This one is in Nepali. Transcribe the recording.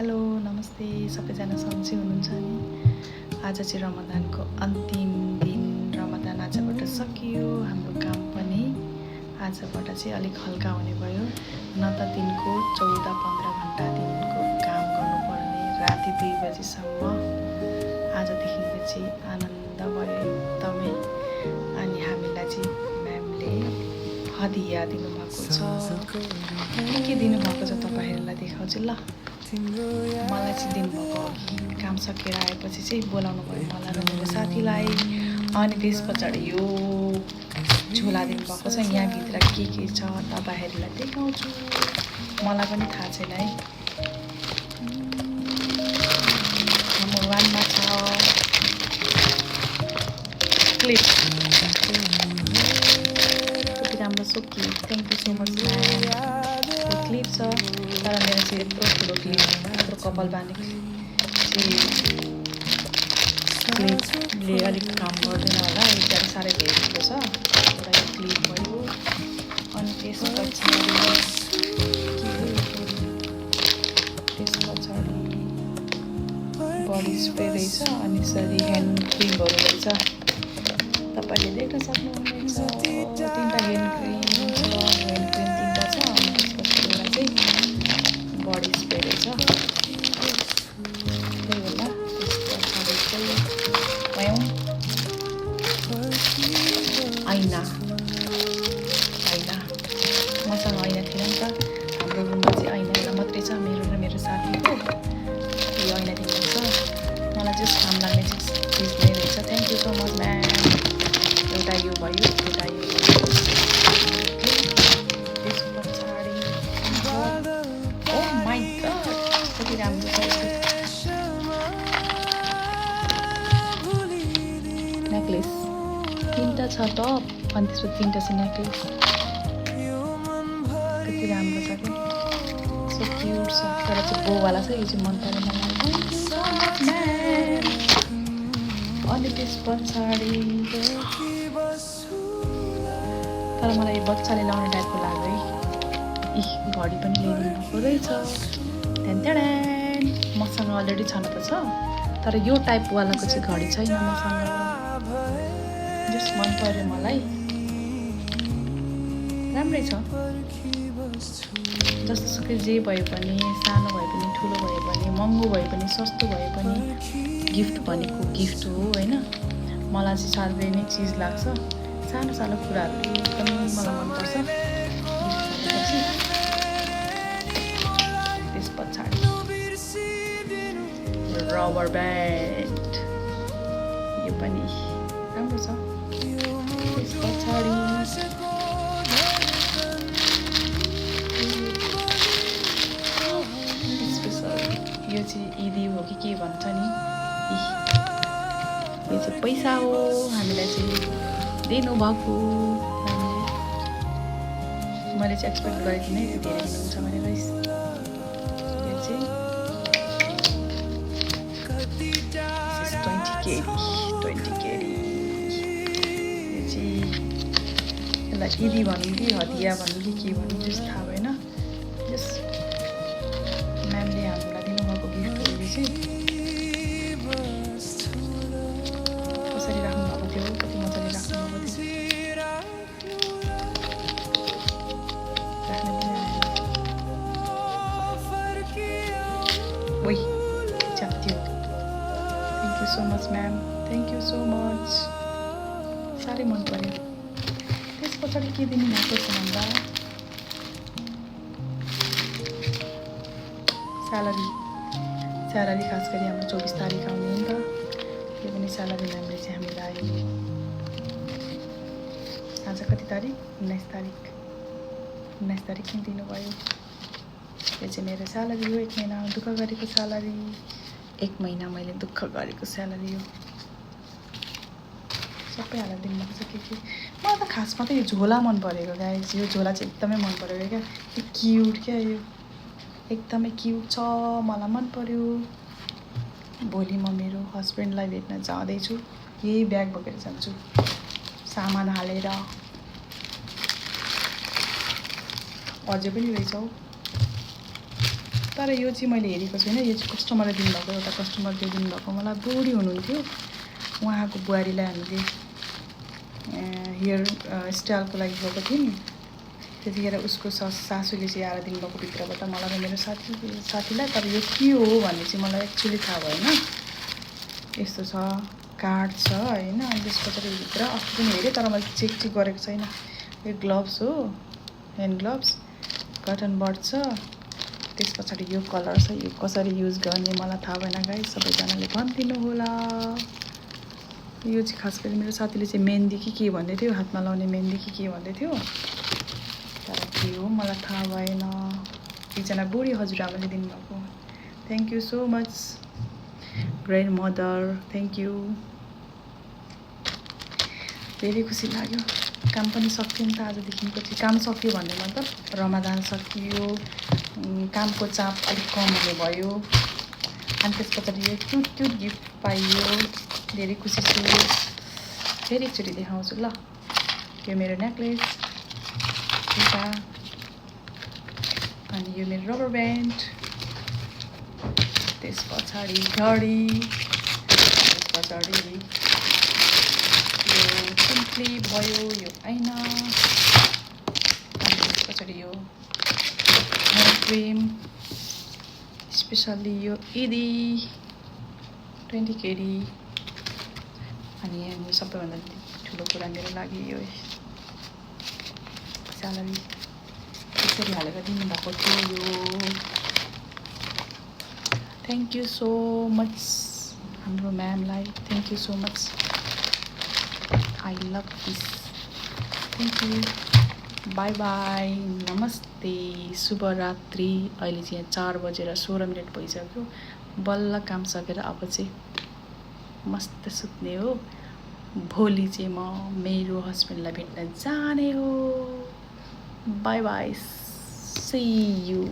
हेलो नमस्ते सबैजना सन्चै हुनुहुन्छ नि। आज चाहिँ रमजानको अन्तिम दिन। रमजान आजबाट सकियो। हाम्रो काम पनि आजबाट चाहिँ अलिक हल्का हुने भयो। न त दिनको 14-15 घन्टा दिनको काम गर्नुपर्ने राति 2 बजीसम्म। आजदेखिको चाहिँ आनन्द भयो एकदमै। अनि हामीलाई चाहिँ म्यामले हदिया दिनुभएको छ। के दिनुभएको छ तपाईँहरूलाई देखाउँछु ल। मलाई चाहिँ दिनुभएको अघि काम सकेर आएपछि चाहिँ बोलाउनु भयो मलाई र मेरो साथीलाई। अनि त्यस पछाडि यो झोला दिनुभएको छ। यहाँभित्र के छ तपाईँहरूलाई देखाउँछु। मलाई पनि थाहा छैन है। नम्बर 1 मा छ क्लिप। कति राम्रो छ clip. Thank you so much ma'am. Clip छ तर मेरो चाहिँ यत्रो ठुलो क्लिप, यत्रो कपाल बाँधेको क्लिपले अलिक काम गर्दैन होला। एउटा साह्रै धेरै छ। एउटा यो क्लिप भयो। अनि त्यस पछाडि बडी स्प्रे रहेछ। अनि यसरी ह्यान्ड क्रिमहरू रहेछ। तपाईँले देख्न सक्नुहुनेछ 3टा ह्यान्ड क्रिम छ। ह्यान्ड क्रिम 3टा छ। अनि त्यसपछि एउटा चाहिँ बडी स्प्रे रहेछ। त्यही होला। त्यस पछाडि चाहिँ ऐना मसँग ऐना थिएन नि त। हाम्रो रुममा चाहिँ ऐना एउटा मात्रै छ, मेरो र मेरो साथीको। यो ऐना दिनुहुन्छ। मलाई चाहिँ काम लाग्ने चिज नै रहेछ। Thank you so much ma'am. एउटा यो भयो, एउटा यो त्यस पछाडि ओ माई गड कति राम्रो छ। नेकलेस 3टा छ टप अनि त्यसपछि 3टा छ नेकलेस। कति राम्रो छ कि सो क्युट छ। तर चाहिँ बोवाला छ। यो चाहिँ मन पऱ्यो मलाई। अनि त्यस पछाडि तर मलाई यो बच्चाले लाउने टाइपको लाग्यो है। घडी पनि ल्याइदिनु भएको रहेछ। मसँग अलरेडी छन त छ तर यो टाइपवालाको चाहिँ घडी छैन मसँग। जस मन पऱ्यो मलाई। राम्रै छ। जस्तोसुकै जे भए पनि, सानो भए पनि, ठुलो भए पनि, महँगो भए पनि, सस्तो भए पनि, गिफ्ट भनेको गिफ्ट हो होइन। मलाई चाहिँ सार्वजनिक चिज लाग्छ। सानो सानो कुराहरू एकदमै मलाई मनपर्छ गिफ्ट भनेपछि। त्यस पछाडि रबर ब्यान्ड यो पनि राम्रो छ। त्यस पछाडि यो चाहिँ ईदी हो कि के भन्छ नि। यो चाहिँ पैसा हो। हामीलाई चाहिँ दिनुभएको। मैले चाहिँ एक्सपेक्ट गरेको थिइनँ यति धेरै दिनुहुन्छ भनेर। यो चाहिँ 20 केडी। यो चाहिँ यसलाई ईदी भनौँ कि हदिया भनौँ कि के भनौँ त्यस्तो थाहा भएन। जस म्यामले हामीलाई दिनुभएको गिफ्ट हो। यो चाहिँ कसरी राख्नुभएको थियो, कति मजाले राख्नुभएको थियो। राख्ने पनि आएन। ओइ च्याप्थ्यो। Thank you so much ma'am. Thank you so much. साह्रै मन पऱ्यो। त्यस पछाडि के दिनुभएको छ भन्दा स्यालेरी खास गरी हाम्रो 24 तारिक आउने हो नि त। यो पनि स्यालेरी म्यामले चाहिँ हामीलाई आज कति तारिक 19 तारिक चाहिँ दिनुभयो। यो चाहिँ मेरो स्यालेरी हो। 1 महिना दुःख गरेको स्यालेरी। 1 महिना मैले दुःख गरेको स्यालेरी हो। सबै हालेर दिनुभएको छ के मलाई त खासमा त यो झोला मन परेको गाइस। यो झोला चाहिँ एकदमै मन परेको क्या। यो क्युट क्या। यो एकदमै क्युट छ। मलाई मन पर्यो। भोलि म मेरो हस्बेन्डलाई भेट्न जाँदैछु। यही ब्याग बोकेर जान्छु सामान हालेर। अझै पनि रहेछ हौ। तर यो चाहिँ मैले हेरेको छैन, यो चाहिँ कस्टमरले दिनुभएको, एउटा कस्टमरले दिनुभएको। मलाई बुढी हुनुहुन्थ्यो, उहाँको बुहारीलाई हामीले हेयर स्टाइलको लागि गएको थियौँ। त्यतिखेर उसको सासूले चाहिँ आएर दिनुभएको भित्रबाट मलाई र मेरो साथीलाई। तर यो के हो भन्ने चाहिँ मलाई एक्चुअली थाहा भएन। यस्तो छ, कार्ड छ होइन। अनि त्यस पछाडि भित्र अस्ति पनि हेरेँ, तर मैले चेक गरेको छैन। यो ग्लोभ्स हो, ह्यान्ड ग्लोभ्स, कटन बड छ। त्यस पछाडि यो कलर छ। यो कसरी युज गर्ने मलाई थाहा भएन गाइस, सबैजनाले भनिदिनु होला। यो चाहिँ खास गरी मेरो साथीले चाहिँ मेहन्दी के भन्दै थियो, हातमा लाउने मेहन्दी के भन्दै थियो, तर के हो मलाई थाहा भएन। एकजना बुढी हजुरआमाले दिनुभएको। Thank you so much great mother, thank you. धेरै खुसी लाग्यो। काम पनि सक्यो नि त आजदेखिको चाहिँ। काम सक्यो भन्ने मतलब रमजान सकियो, कामको चाप अलिक कम हुने भयो। अनि त्यस पछाडि यो क्युट गिफ्ट पाइयो, धेरै खुसी छु। फेरि एकचोटि देखाउँछु ल। यो मेरो नेकलेस, अनि यो मेरो रबर ब्यान्ड, त्यस पछाडि घडी, त्यस पछाडि यो सिम्पली भयो, यो ऐना, अनि त्यस पछाडि यो हेयर क्रिम, स्पेसल्ली यो इदी 20 केडी। अनि यहाँ सबैभन्दा ठुलो कुरा मेरो लागि यो स्यालेरी यसरी हालेर दिनुभएको थियो यो। थ्याङ्क यू सो मच हाम्रो म्यामलाई, thank you so much. I love this, thank you. Bye bye, नमस्ते, शुभरात्रि। अहिले चाहिँ यहाँ 4 बजेर 16 मिनट भइसक्यो। बल्ल काम सकेर अब चाहिँ मस्त सुत्ने हो। भोलि चाहिँ म मेरो हस्बेन्डलाई भेट्न जाने हो। Bye bye, see you.